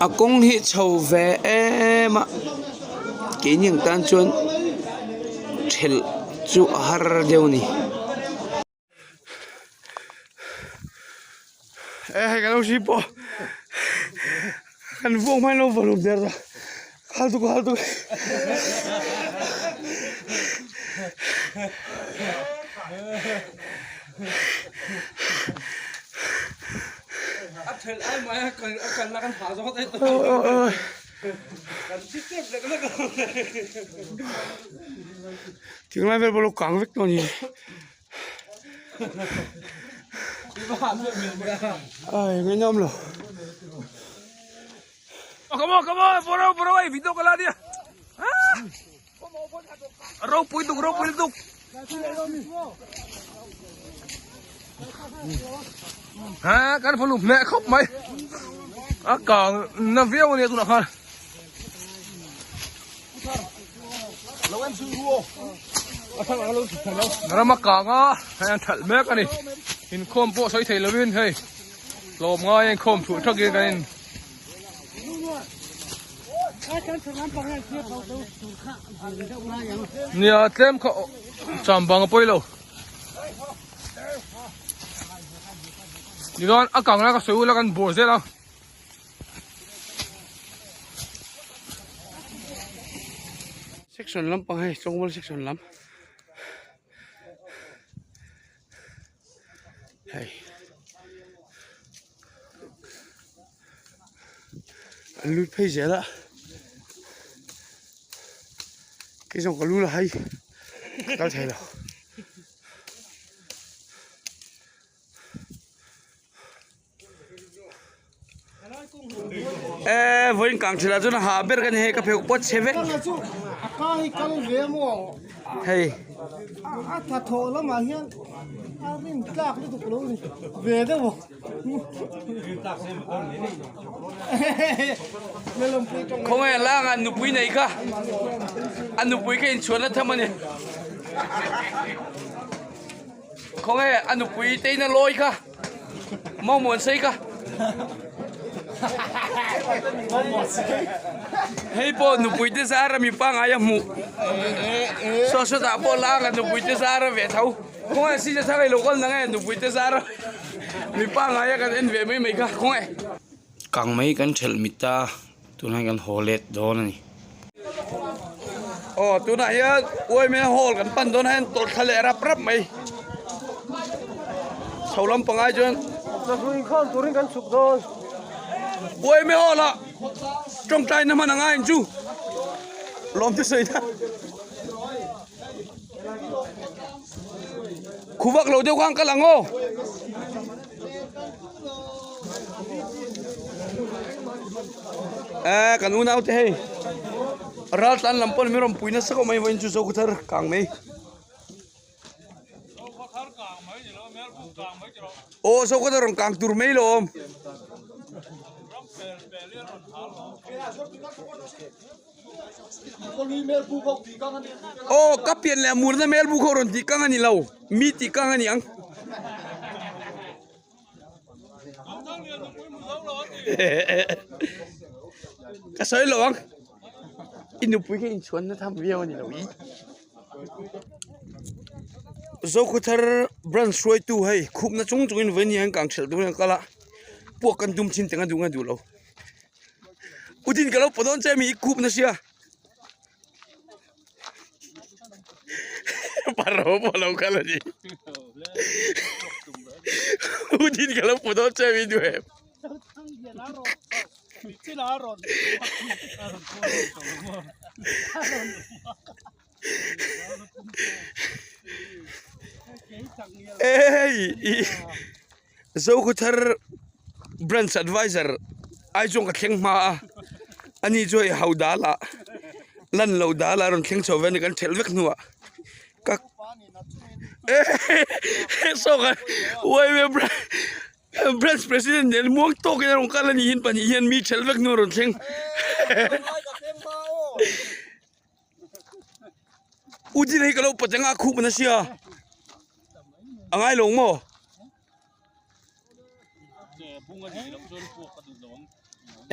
A kawng hi chho ve em a keini ang tan chuan thelh chu a har deuh a ni. E hei kan lo hri pawh kan vuak hmain lo vawrh der ta hal tuk hal tuk. Thing lai vel pawh lo kang vek tawh a ni. Ai ngaihnawm lo. Come on, come on, bro, bro, ai video ka la dia. Ropui tuk, ropui tuk. Ha, kan phalu mẹ khóc mày. A kang na viau ania tunah khan. Ram a kang a, hei an thalh mek a ni. Inkhawm pawh sawi thei lovin hei tlawm ngai a inkhawm thuh thakin kan in Nia tlem kha cham bang a pawi lo. Tichuan a kang lai ka sawi ula kan bawr zel a. Section lampang hei Chawngmual section lam hei an lut phei zel a kei zawng ka lu la hai ka kal thei lo. E vawiin kang thil ah chuan a hah ber ka ni hei ka pheuh pawt chhe vek hei khawnge lang ah nupui nei kha a nupui kha inchhuan a tham a ni. Khawnge a nupui te in a lawi kha Mawmuan sei kha Hei pawh nupui te zar a mi pangai a hmuh Saw sawtah pawh lang a nupui te zar a ve tho Khawnge si thar ei lo kal nang e nupui te zar a mi pangai a kan en ve mai mai kha khawnge Kang mai kan thelh mit a tunah hian kan haw let dawn a ni. Aw tunah hian uaime hall kan pan dawn a hian tawlh thla leh rap rap mai chho lampang ai chuan Chawhnu inkhawm turin kan chhuk dawn. Uaime hall ah tawngtai na hman a ngai ang chu lawm te sawi na khuvak lo deuh khan kal ang aw. Eh kan unau te hei ral tlan lam pawn min rawn pui nasa khawp mai vawiin chu zo khaw thar kang mai aw zo khaw thar rawn kang tur mai lo awm. Aw ka pian leh a murna melbu kho rawn tih kang a ni lo mi tih kang a ni ang. Ka sawi lo ang i nupui kha inchhuan na tham viau a ni lo i. Zokhawthar branch hruaitu hei khupna chung chungin vawiin hian kang hrelh turin an kal a puak kan tum chin teng a duh nge duh lo. Udin ka lo pawh dawn che mi i khup na sia. Paro pawh lo kal a ni. Udin ka lo pawh dawn che mi duh em. Ei Zokhawthar branch advisor ai chuan ka thleng hma a ani chu hei ho dal ah lan loh dal ah a rawn thleng chho ve a ni kan thelh vek hnuah ka saw kha branch president nen muang tawkin a rawn kal a ni hin pahnih hian mi thelh vek hnu a rawn thleng. U Dina hi ka lo pawt eng a khup na sia a ngai lo maw?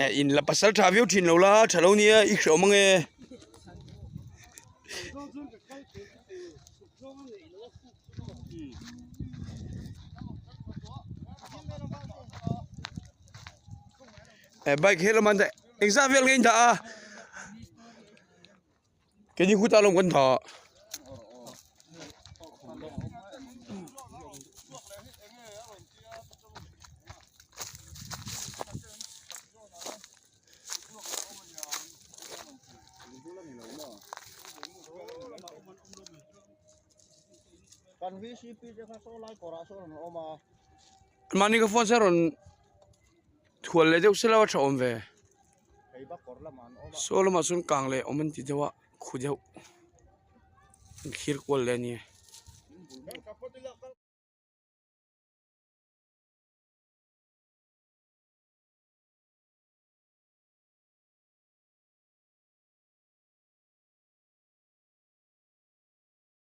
Eh in la pasal tha viau thin lo la tha lo nia i hreawm ange. Eh bike he lam an daih engzah vel nge in dah a keini khutah lawm kan dah. Mahni ka phone se rawn thual leh deuh sela a tha awm ve saw lamah chuan kang leh awm an ti deuh a khu deuh an thlir kual leh a ni.